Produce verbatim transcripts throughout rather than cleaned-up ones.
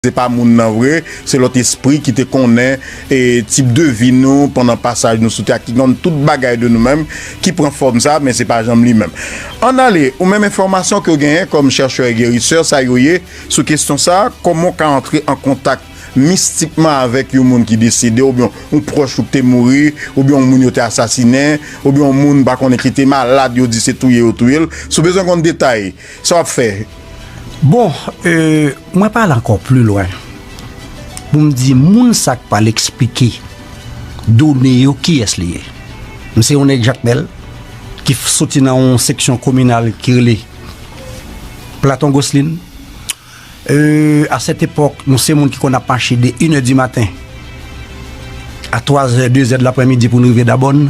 se pa moun nan vre, se lòt espri ki te konnen e tip de vi nou pandan pasaj nou sou tè a, ki konn tout bagay de nou menm, ki pran fòm sa, men se pa janm li menm. Ann ale, ou menm enfòmasyon ke w genyen kòm chèchè e gerisè, sa yo ye, sou kesyon sa, kòman w ka antre an kontak mistikman avèk yon moun ki desede, oubyen yon pwòch ou ki te mouri, oubyen yon moun yo te asasinen, oubyen yon moun pa konnen ki te malad, yo di se touye yo touye l. Si w bezwen konn detay, sa w ap fè? Bon, e, mwen pral ankò pli lwen pou m di moun sa k pral eksplike done yo kiyès li ye. M se yon nèg Jakmèl ki soti nan yon seksyon kominal ki rele Platon Goslin. E, a sèt epòk, nou se moun ki konn ap mache de inè di maten a twazè, dezè de laprèmidi pou n rive Dabòn.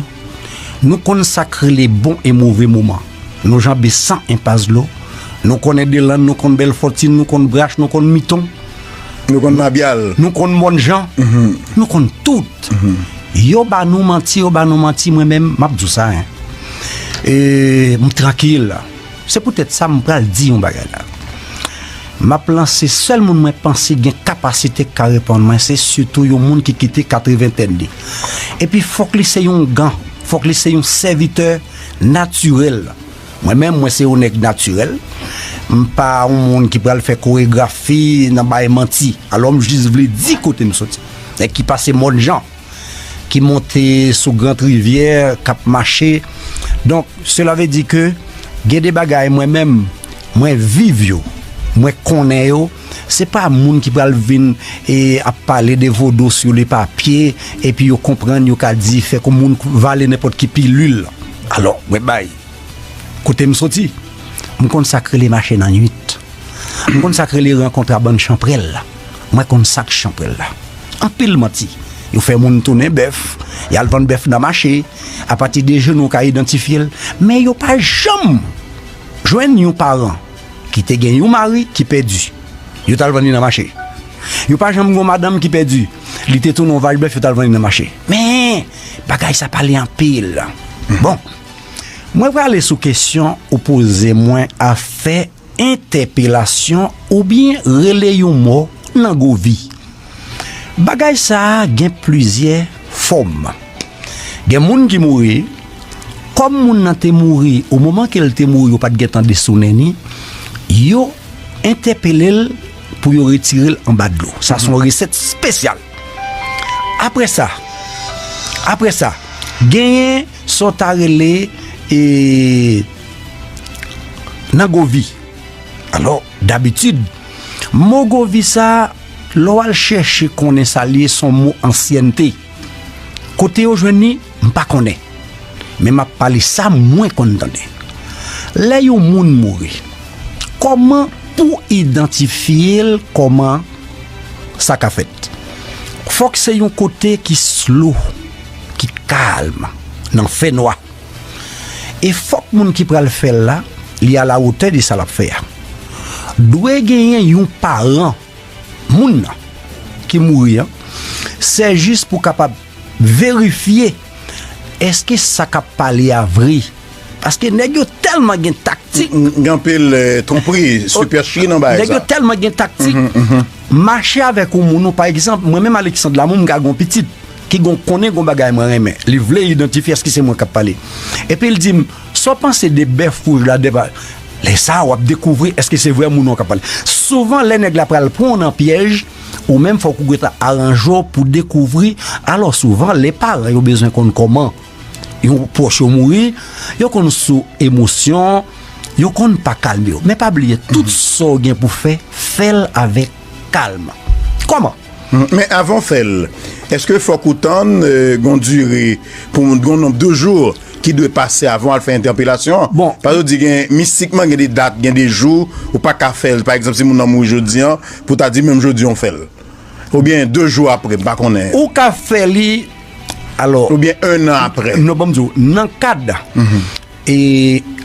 Nou konn sa k rele bon e move moman. Nou janbe san enpas dlo. Nou konn Endelann, nou konn Bèlfòtin, nou konn Brach, nou konn Miton. Nou konn Mabyal. Nou konn Mòn Jan. Nou konn tout. Yo ba nou manti, yo ba nou manti, mwen menm, m ap di w sa, en. E, m trankil. Se poutèt sa m pral di yon bagay la. M ap lanse, sèl moun mwen panse gen kapasite k ka reponn mwen, se sitou yon moun ki kite katreventèn li. Epi fòk li se yon gan, fòk li se yon sèvitè natirèl. Mwen menm, mwen se yon nèg natirèl. M pa yon moun ki pral fè koregrafi nan bay manti. Alò, m jis vle di kote m soti. Nèg ki pase Mòn Jan, ki monte sou Grand Rivière, k ap mache. Donk, cela veut dire que gen de bagay mwen menm, mwen viv yo, mwen konnen yo. Se pa moun ki pral vin e ap pale de vodou sur le papier, epi yo konprann, yo ka di, fè kòm moun vale nenpòt ki pilil. Alò, mwen bay. Kote m soti, m konn sa k rele mache nan nuit. M konn sa k rele rankontre a bann chanpwèl la. Mwen konn sa k chanpwèl la. Anpil manti. Yo fè moun tounen bèf, y al vann bèf nan mache, apati de jenou w ka idantifye l, men yo pa janm jwenn yon paran ki te gen yon mari ki pèdi. Yo t al vann li nan mache. Yo pa janm gen yon madanm ki pèdi. Li te tounen yon vach bèf, yo t al vann li nan mache. Men, bagay sa pale anpil. Bon, mwen prale sou kesyon ou poze mwen afè entèpelasyon oubyen rele yon mò nan gwo vi. Bagay sa a gen plizyè fòm. Gen moun ki mouri, kòm moun nan te mouri, o moman ke l te mouri, yo pa t gentan desounen ni, yo entèpele l pou yo retire l anba dlo. Sa se yon resèt espesyal. Apre sa, apre sa, genyen sa w ta rele e, nan gwo vi. Alò, dabitid, mo gwo vi sa, lè w al chèche konnen sa l ye, se yon mo ansyènte. Kote yo jwenn li, m pa konnen. Men m ap pale sa mwen konn tande. Lè yon moun mouri, kòman pou idantifye l, kòman sa ka fèt? Fòk se yon kote ki slou, ki kalm, nan fènwa. E fòk moun ki pral fè l la, li alawotè de sa l ap fè a. Dwe genyen yon paran moun nan ki mouri an, se jis pou kapab verifye èske sa k ap pale a vre. Paske nèg yo tèlman gen taktik. Gen anpil eh, twonpri, sipèchri nan bagay sa. Nèg yo tèlman gen taktik. Mache avèk yon moun, ou, pa egzanp, mwen menm Alexandre Lamour, m ka gen yon pitit ki gon konnen gon bagay mwen renmen. Li vle idantifye èske se mwen k ap pale. Epi l di m, sa w panse de bèf wouj la, de pa. Lè sa a, w ap dekouvri èske se vrè moun nan w k ap pale. Souvan, lè nèg la pral pran w nan pyèj, ou menm fòk ou gentan aranje w pou dekouvri. Alò, souvan, lè paran yo bezwen konn kòman yon pwòch yo mouri, yo konn sou emosyon, yo konn pa kalme yo. Men pa bliye, tout sa w gen pou fè, fè l avèk kalm. Kòman? Men avan w fè l, èske fòk ou tann eh, gon dire pou moun, gon nonb de jou ki dwe pase avan w al fè entèpelasyon an? Bon. Paske yo di gen mistikman gen de dat, gen de jou ou pa ka fè l. Pa egzanp, si moun nan mouri jodi an, pou w ta di menm jodi an w fè l. Oubyen de jou apre, m pa konnen. Ou ka fè li, alò. Oubyen en an apre. Non, ban m di w, nan kad e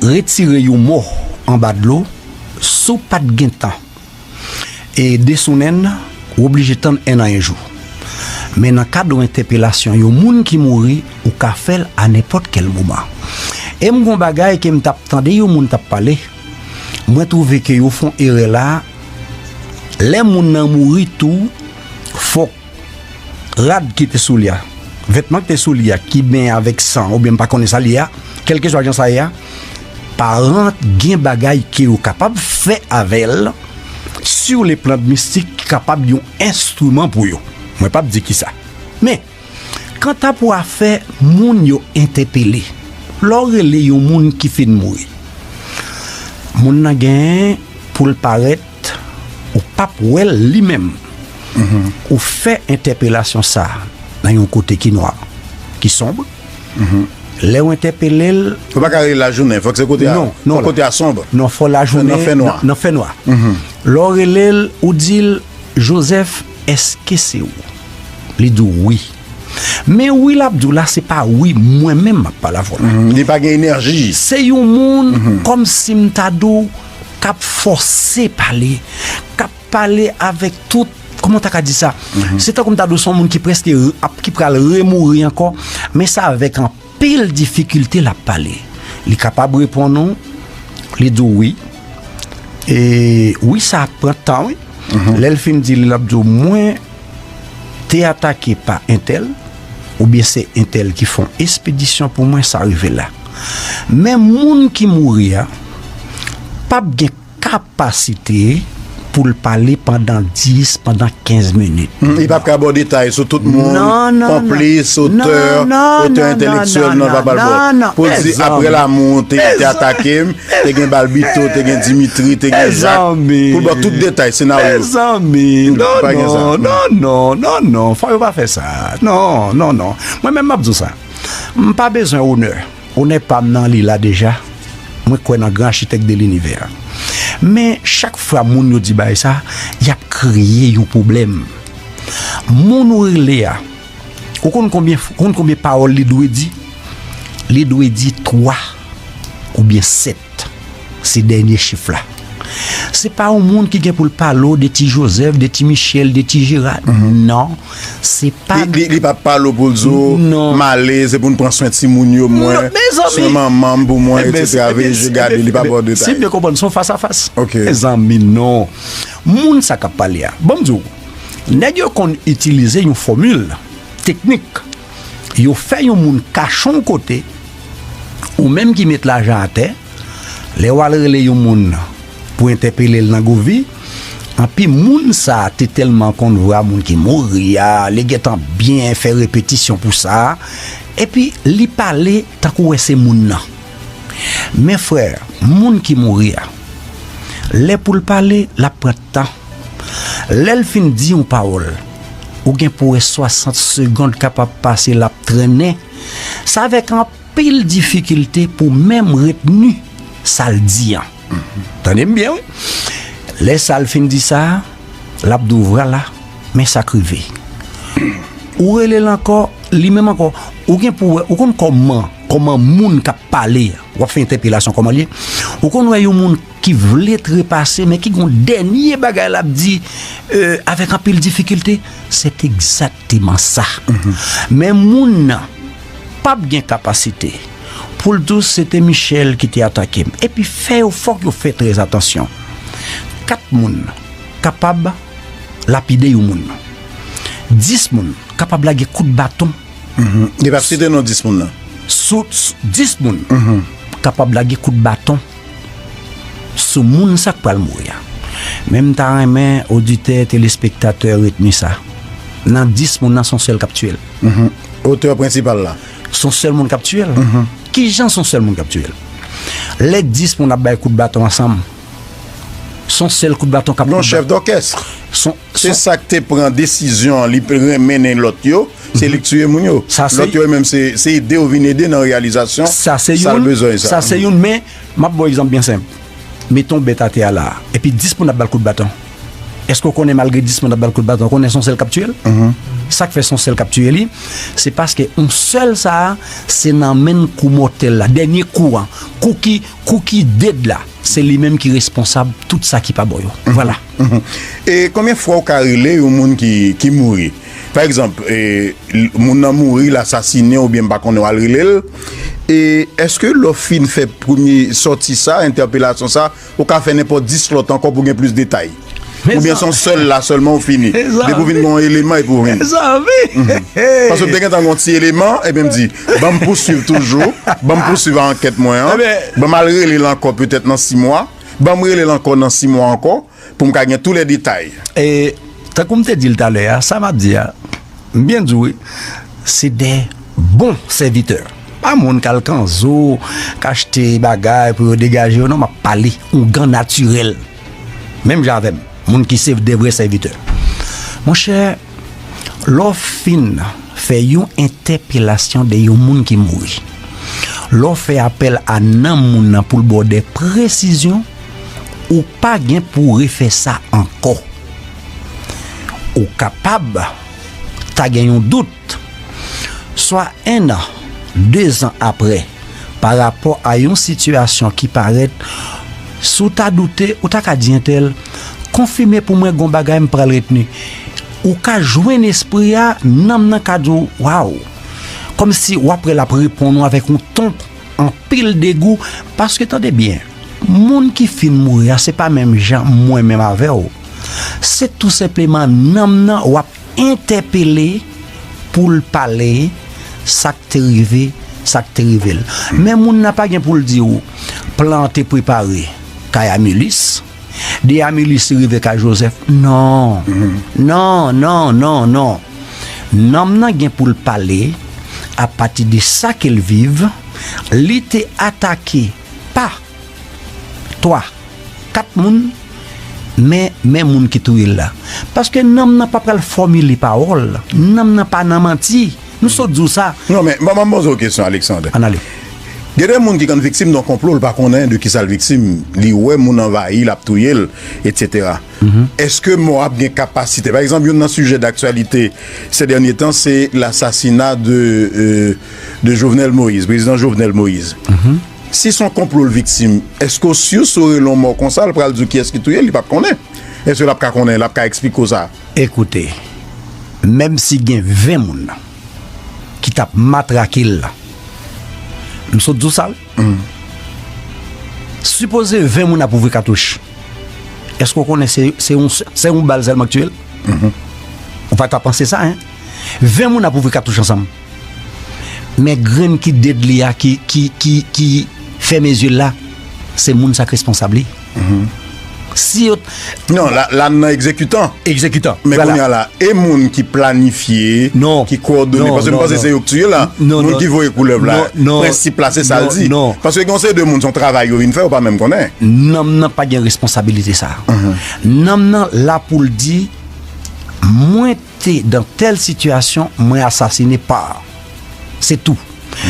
retire yon mò anba dlo, si w pa t gentan e desounen l, w oblije tann en an en jou. Men nan kad yon entèpelasyon, yon moun ki mouri, ou ka fè l a nenpòt kèl moman. E m gon bagay ke m t ap tande yon moun t ap pale, mwen twouve ke yo fè yon erè la, Lè moun nan mouri tou, fòk rad ki te sou li a, vètman ki te sou li a, ki benyen avèk san, oubyen m pa konnen sa l ye a, kèlkeswa jan sa ye a, paran gen bagay ke yo kapab fè avè l, sur le plan mistik, ki kapab yon enstriman pou yo. Mwen p ap di kisa. Men, kanta pou afè moun yo entèpele, lè w rele yon moun ki fin mouri, moun nan gen pou l parèt, ou p ap wè l li menm. Ou fè entèpelasyon sa a nan yon kote ki nwa, ki sonb. Lè w entèpele l, Ou pa ka rele lajounen, fòk se kote a, non, non, fòk kote a sonb. Non, fò lajounen, nan fè nwa. Nan, nan fè nwa. Lè w rele l, ou di l, Joseph, èske se ou? Li di w wi. Men wi l ap di w la, se pa wi mwen menm m ap pale avè w la. Li pa gen enèji. Se yon moun, kòmsi m ta di w, k ap fòse pale, k ap pale avèk tout, kòman w ta ka di sa? Se tankou m ta di w se yon moun ki prèske re-, ap, ki pral remouri ankò, men se avèk anpil difikilte l ap pale. Li kapab reponn ou, li di w wi. E wi, sa ap pran tan, wi. Lè l fin di li, l ap di w, mwen te atake pa entèl, oubyen se entèl ki fè yon espedisyon pou mwen, sa rive la. Men moun ki mouri a p ap gen kapasite pou l pale pandan dis, pandan kenz minit. Li p ap ka ba w detay sou tout moun, konplis, otè, otè entelektyèl, non, li p ap ba l ba w. Pou l di, aprè lamou, te, te atake m, te gen Balbito, te gen Dimitri, te gen Jak. Pou l ba w tout detay, senaryo. Mezanmi, non, non, non, non, non, non, fò yo pa fè sa. Non, non, non. Mwen menm, m ap di w sa. M pa bezwen onè. Onè pa m nan li la deja. Mwen kwè nan gran achitèk de linivè a. Men, chak fwa moun yo di bagay sa, y ap kreye yon pwoblèm. Moun ou rele a, ou konn konbyen, ou konn konbyen pawòl li dwe di? Li dwe di twa oubyen sèt. Se dènye chif la. Se pa yon moun ki gen pou l pale w de ti Joseph, de ti Michel, de ti Gérard. Non. Se pa Li, li, li p ap pale w pou l di w, m ale, se pou n pran swen timoun yo, mwen, swen manman m pou mwen, etsetera. Veye je gade, li p ap ba w detay. Si m byen konprann, se yon fas a fas. Mezanmi, non. Moun sa k ap pale a, ban m di w, nèg yo konn itilize yon fòmil teknik. Yo fè yon moun kache yon kote, ou menm ki met lajan atè, lè w al rele yon moun pou entèpele l nan Govi, anpi moun sa a te tèlman konn vwa moun ki mouri a, li gentan byen fè repetisyon pou sa, epi li pale tankou w wè se moun nan. Men frè, moun ki mouri a, lè pou l pale, l ap pran tan. Lè l fin di yon pawòl, ou gen pou wè swasant segond kapab pase l ap trennen. Se avèk anpil difikilte pou menm retni sa l di an. Tande m byen, wi. Lè sa l fin di sa, l ap di w vwala, men sa k rive. Ou rele l ankò, li menm ankò. Ou gen pou wè, ou konn kòman, kòman moun k ap pale, w ap fè entèpelasyon kòman l ye. Ou konn wè yon moun ki vle trepase, men ki gon dènye bagay l ap di, euh, avèk anpil difikilte. Se egzakteman sa. Men moun nan p ap gen kapasite pou l di w se te Michel ki te atake m. Epi fè yo, fòk yo fè trè atansyon. Kat moun kapab lapide yon moun. Dis moun kapab lage kout baton. Li p ap site non dis moun nan. Sou, sou dis moun kapab lage kout baton sou moun sa k pral mouri a. Men m ta renmen oditè, telespektatè retni sa. Nan dis moun nan, se yon sèl k ap tiye l. Otè prensipal la. Se yon sèl moun k ap tiye l. Kijan se yon sèl moun k ap tiye l? Lè dis moun ap bay kout baton ansanm, se yon sèl kout baton k ap... Yon chèf dòkès. Se sa k te pran desizyon an, li renmen nan lòt yo, se li k tiye moun yo. Lòt yo menm, se, se ede yo vin ede nan reyalizasyon sa l bezwen sa. Sa se youn, men m ap ba w egzanp byen senp. Mete yon bèt atè a la, epi dis moun ap ba l kout baton. Èske w konnen malgre dis moun ap ba l kout baton, w konnen se yon sèl k ap tiye l? Sa k fè se yon sèl k ap tiye li, se paske yon sèl sa a, se nan men l kou mòtèl la, dènye kou an, kou ki, kou ki ded la, se li menm ki responsab tout sa ki pa bò yo. Vwala. E konbyen fwa w ka rele yon moun ki, ki mouri? Pa egzanp, e, l-, moun nan mouri, l asasinen oubyen m pa konnen, w al rele l. E èske lè w fin fè premye sòti sa, entèpelasyon sa, ou ka fè nenpòt dis lòt ankò pou gen plis detay? Oubyen se yon sèl la sèlman ou fini? Depi ou vin gen yon eleman epi ou vin. Mezanmi! Paske m te gentan gen yon ti eleman, epi m di, ban m pouswiv toujou, ban m pouswiv ankèt mwen an, ban m al rele l ankò petèt nan sis mwa, ban m rele l ankò nan sis mwa ankò, pou m ka gen tou lè detay. E, tankou m te di l talè a, sa m ap di a, m byen di w, wi, se de bon sèvitè. Pa moun k al kanzo, k achte bagay pou yo degaje yo, non, m ap pale ougan natirèl. Menm jan avè m, moun ki se de vrè sèvitè. Monchè, lè w fin fè yon entèpelasyon de yon moun ki mouri, lè w fè apèl a nanm moun nan pou l ba w de presizyon, ou pa gen pou w refè sa ankò. Ou kapab ta gen yon dout, swa en an, de zan apre, pa rapò a yon sitiyasyon ki parèt, si w ta doute, ou ta ka di entèl, konfime pou mwen gon bagay m pral retni. Ou ka jwenn espri a, nanm nan ka di w, waw. Kòmsi w ap wè l ap reponn ou avèk yon ton anpil degou, paske tande byen, moun ki fin mouri a, se pa menm jan mwen menm avè w. Se tou senpleman nanm nan w ap entèpele pou l pale sa k te rive, sa k te rive l. Men moun nan pa gen pou l di w, plan an te prepare kay Amilis, de Amilis li rive kay Jozèf. Non. Non, non, non, non. Nanm nan gen pou l pale apati de sa ke l viv, li te atake pa twa, kat moun, men, men moun ki touye l la. Paske nanm nan pa pral fòmile pawòl, nanm nan pa nan manti. Nou sot di w sa. Non, men, ban, ban m poze w kesyon, Alexandre. Ann ale. Gen de moun ki konn viktim de yon konplo, l pa konnen de kisa l viktim. Li wè moun anvayi, l ap touye l, etsetera. Èske mò ap gen kapasite? Pa egzanp, youn nan sijè daktyalite se dènye tan, se lasasina de, euh, de Jovenel Moïse, prezidan Jovenel Moïse. Si se yon konplo l viktim, èske w si si w rele yon mò konsa, l pral di w kiyès ki touye l, li p ap konnen? Èske l ap ka konnen, l ap ka eksplike w sa? Ekoute, menm si gen ven moun ki t ap matrake l la, m sot di w sa, wi. Sipoze ven moun ap ouvri katouch. Èske w konnen se, se yon, se yon bal sèlman k tiye l? Ou pa ta panse sa, en? Ven moun ap ouvri katouch ansanm. Men grenn ki deadly a, ki, ki, ki, ki fèmen zye l la, se moun sa k responsab li. Si yo... Non, la, la nan egzekitan. Egzekitan. Men kounye a la, e moun ki planifye, ki kowòdone, paske m panse se yo k tiye la. Moun ki voye koulèv la, prensip la, se sa l di. Paske gen yon seri de moun, se yon travay yo vin fè, yo pa menm konnen. Nanm nan pa gen responsabilite sa. Nanm nan la pou l di, mwen te dan tèl sitiyasyon, mwen asasine pa. Se tou.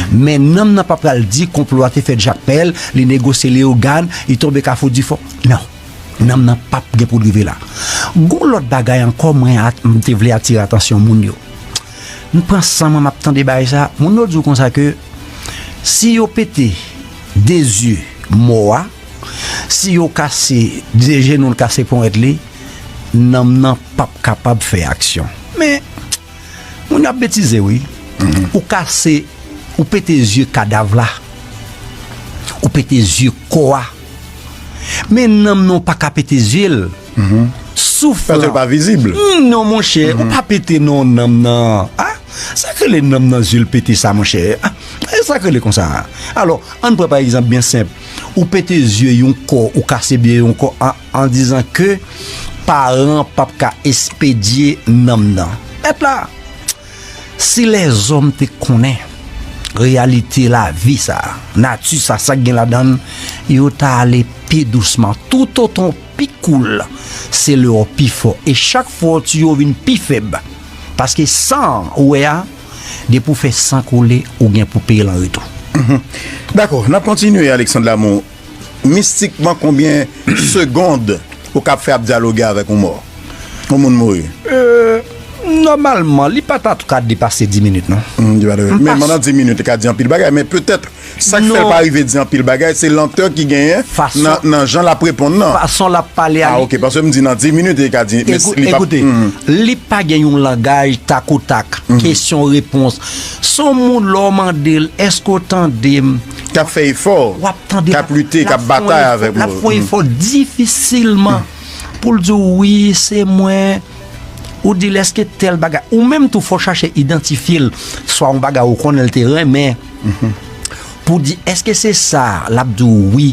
Men nanm nan pa pral di konplo a te fèt Jakmèl, li negosye Leyogàn, li tonbe Kafou Difò. Non. Nanm nan p ap gen pou l rive la. Gon lòt bagay ankò mwen at-, m te vle atire atansyon moun yo. M pran san mwen m ap tande bagay sa, moun yo di w konsa ke si yo pete de zye mò a, si yo kase de jenou l, kase ponyèt li, nanm nan p ap kapab fè aksyon. Men, moun yo ap betize, wi. Ou kase, ou pete zye kadav la. Ou pete zye kò a. Men nanm nan, ou pa ka pete zye l. Soufran. Paske l pa vizib. Non, monchè, ou pa pete non nanm nan. A? Sa k rele nanm nan zye l pete sa, monchè? A? E sa k rele konsa? Alò, ann pran pa egzanp byen senp. Ou pete zye yon kò, ou kase byen yon kò an, an dizan ke paran p ap ka espedye nanm nan. Mèt la, si lèzòm te konnen reyalite lavi sa, nati sa, sa k gen ladan l, yo ta ale pi dousman. Toutotan w pi koul, se lè w pi fò. E chak fwa w tiye, w vin pi fèb. Paske san an, ou wè a, depi w fè san koule, ou gen pou peye l an retou. Dakò, n ap kontinye, Alexandre Lamont. Mistikman, konbyen segonn ou kab fè ap dyaloge avèk yon mò? Yon moun mouri? Euh, nòmalman, li pa ta ka depase dis minit, non. Hmm, li pa dwe. Men pandan dis minit, li ka di anpil bagay, men petèt, sa k fè l pa rive di anpil bagay, se lantè ki genyen nan, nan jan l ap reponn nan. Fason l ap pale a. Ah, ok, paske m di nan dis minit, li ka di, men li pa. Ekoute, li pa gen yon langaj takotak, kesyon repons. Se yon moun lè w mande l, èske w tande m? K ap fè efò, k ap lite, k ap batay avèk mò. L ap fè yon efò difisilman pou l di w wi, se mwen. Ou di l èske tèl bagay, ou menm tou fò w chache idantifye l, swa yon bagay ou konnen l te renmen. Pou di èske se sa, l ap di w wi.